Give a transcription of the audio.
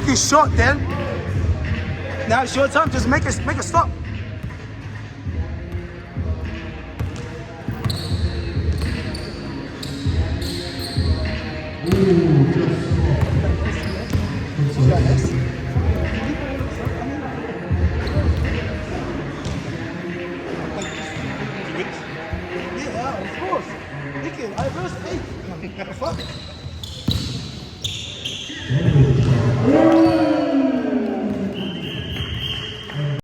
Make it short, then. Now it's your time. Just make it stop. Ooh, just off. Yeah, of course. Dickhead, I verse 8. Fuck.